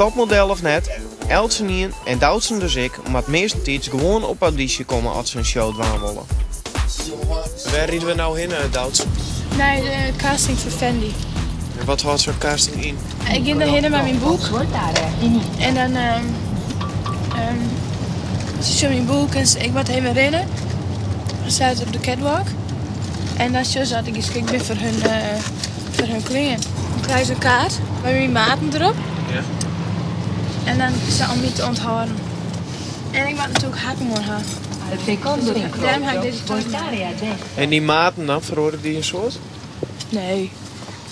Topmodel of net, eltsenien, en Doutzen dus ek, moat meastentiids gewoan op audysje komme as se in show dwaan wolle. Wêr ride we no hinne, Doutzen? Nei de casting foar Fendi. En wat hâldt sa'n casting yn? Ik gean derhinne mei myn boek. En dan se sjogge myn boek en ik moat even rinne. Dan stean ik op de catwalk. En dan sjogge se oft ik geskikt bin foar hun, foar hun klean. Dan krije se in kaart mei myn maten derop. Ja. En dan sa om my te ûnthâlden. En ik moat natuerlik hakken oan ha. Dêrom ha ik dizze tas mei. En dy maten dan, feroare dy in soad? Nee.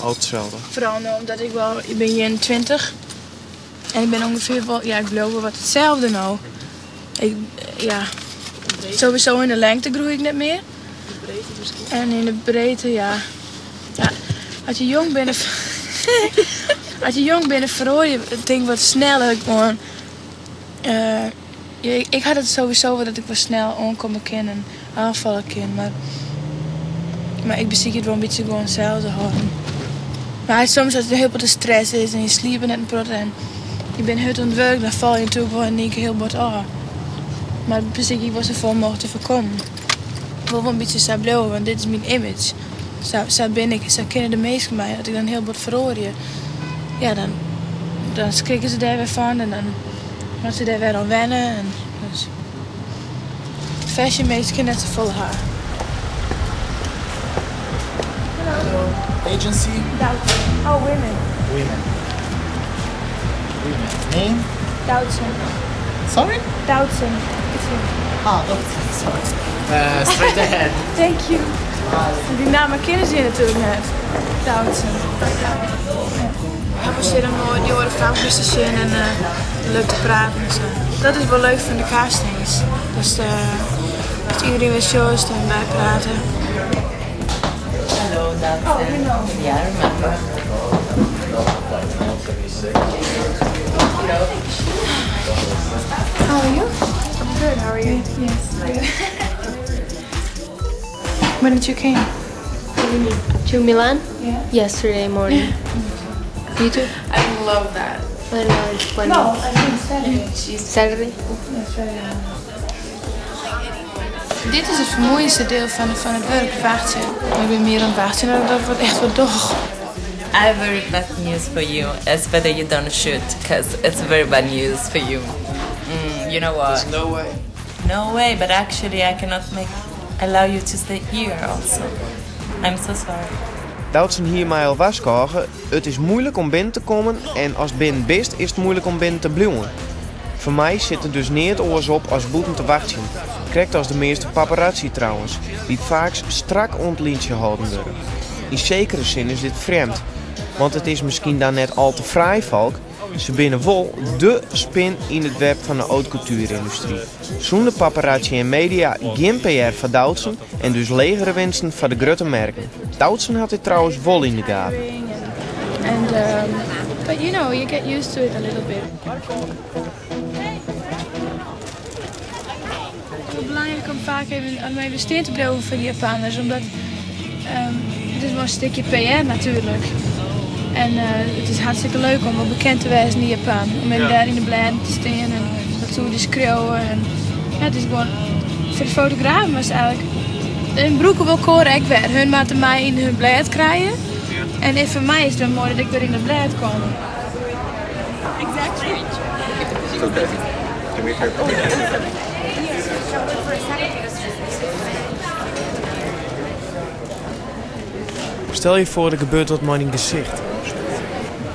Altyd itselde? Foaral no omdat ik wel, ik bin 21 en ik bin ûngefear wol, ja, ik bliuw wol wat itselde no. Ik, ja, sowieso yn de lengte groei ik net mear. En yn de breedte, ja. Ja, as je jong binne, as je jong binne feroarje je tink wat sneller gewoan. Ik ha it sowieso wol dat ik wol snel oankomme kin en ôffalle kin, mar mar ik besykje it wol in bytsje gewoan itselde te hâlden. Mar soms as it in hiel protte stress is en je sliepe net in protte en je binne hurd oan it wurk, dan falle je natuerlik wol yn ien kear hiel bot ôf. Mar dat besykje ik wol safolle mooglik te foarkommen. Ik wol wol in bytsje sa bliuwe, want dit is myn image. Sa, sa bin ik, sa kenne de minsken my. As ik dan hiel bot feroarje, ja, dan, dan skrikke se dêr wer fan en dan moatte se dêr wer oan wenne. En dus fashion minsken kinne net safolle ha. Hello. Agency? Doutzen. Oh, women. Women. Women. Name? Doutzen. Sorry? Doutzen. Ah, Doutzen, sorry. Uh, straight ahead. Thank you. Dy namme kenne se hjir natuerlik net. Doutzen. Ik ha wol sin om dy oare famkes te sjen en leuk te praten en sa. Dat is wol leuk fan de castings. Datst iedereen wer sjochst en byprate. Hello, Doutzen. Yeah, I remember. How are you? I'm good. How are you? Yes, good. When did you came? To Milan? Yeah. Yesterday morning. You too? I love that. I know, it's funny. No, I think Saturday. Saturday? That's right. Dit is it fermoeiendste diel fan it wurk, wachtsje. Ik bin mear oan it wachtsjen dan dat ik wat echt wat doch. I have very bad news for you. It's better you don't shoot, because it's very bad news for you. You know what? There's no way. No way, but actually I cannot make allow you to stay here also. I'm so sorry. Doutzen hie my al warskôge, it is muoilik om binnen te kommen en ast binnen bist is it muoilik om binnen te bliuwen. Foar my sit der dus neat oars op as bûten te wachtsjen. Krekt as de measte paparazzi trouwens, dy't faaks strak oan it lyntsje hâlden wurde. Yn sekere sin is dit frjemd, want it is miskien dan net al te fraai folk, se binne wol dé spin yn it web fan de haute couture-yndustry. Sûnder paparazzi en media gjin PR foar Doutzen en dus legere winsten foar de grutte merken. Doutzen hat dit trouwens wol yn de gaten. And but you know, you get used to it a little bit. Het is wel belangrijk om vaak even, om even stil te blijven voor die Japanners, omdat het is wel een stukje PR natuurlijk. En het is hartstikke leuk om wel bekend te wezen in Japan. Om even daar in de blêden te stean en wat oer dy skriuwe. En, ja, it is gewoan, foar de fotografen was it eigentlik, hun brûke wol elkoar ek wer. Hun moatte my yn hun blêd krije. En foar my is it wer moai dat ik wer yn it blêd kom. Exactly. Stel je foar der gebeurt wat mei dyn gesicht.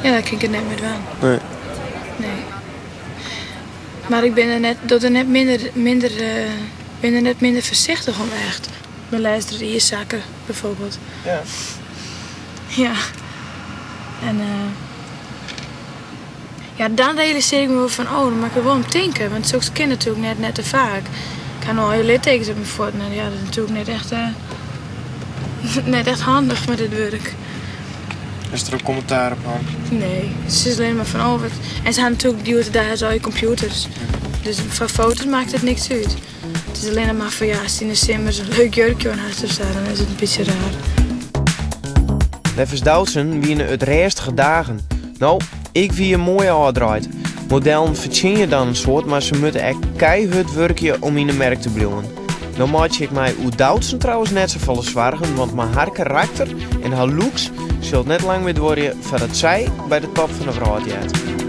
Ja, dan kin ik it net mear dwaan. Nee. Nee. Mar ik bin der net, doch der net minder, minder, bin der net minder foarsichtich om echt. Myn lêste hier sakke bijvoorbeeld. Ja. Ja. En ja, dan realisearje ik my wol fan, oh, dan moat ik der wol om tinke. Want soks kin natuerlik net, net te faak. Ik ha no al littekens op myn fuotten en ja, dat is natuerlik net echt, net echt handich mei dit wurk. Is der ek kommentaar op hân? Nee, se sizze allinnich mar fan, oh, wat. En se ha natuerlik hjoed-de-dei allegear kompjûters. Dus foar foto's makket it niks út. It is allinnich mar foar, ja, ast yn de simmer in leuk jurkje oan hast of sa, dan is it in bytsje raar. Neffens Doutzen wiene it rêstige dagen. No, ik wie moai ôfdraaid. Modellen fertsjinje dan in soad, mar se moatte ek keihurd wurkje om yn 'e merk te bliuwen. No meitsje ik my oer Doutzen trouwens net safolle soargen, want mei har karakter en har looks sil it net lang mear duorje foardat sy by de top fan de wrâld heart.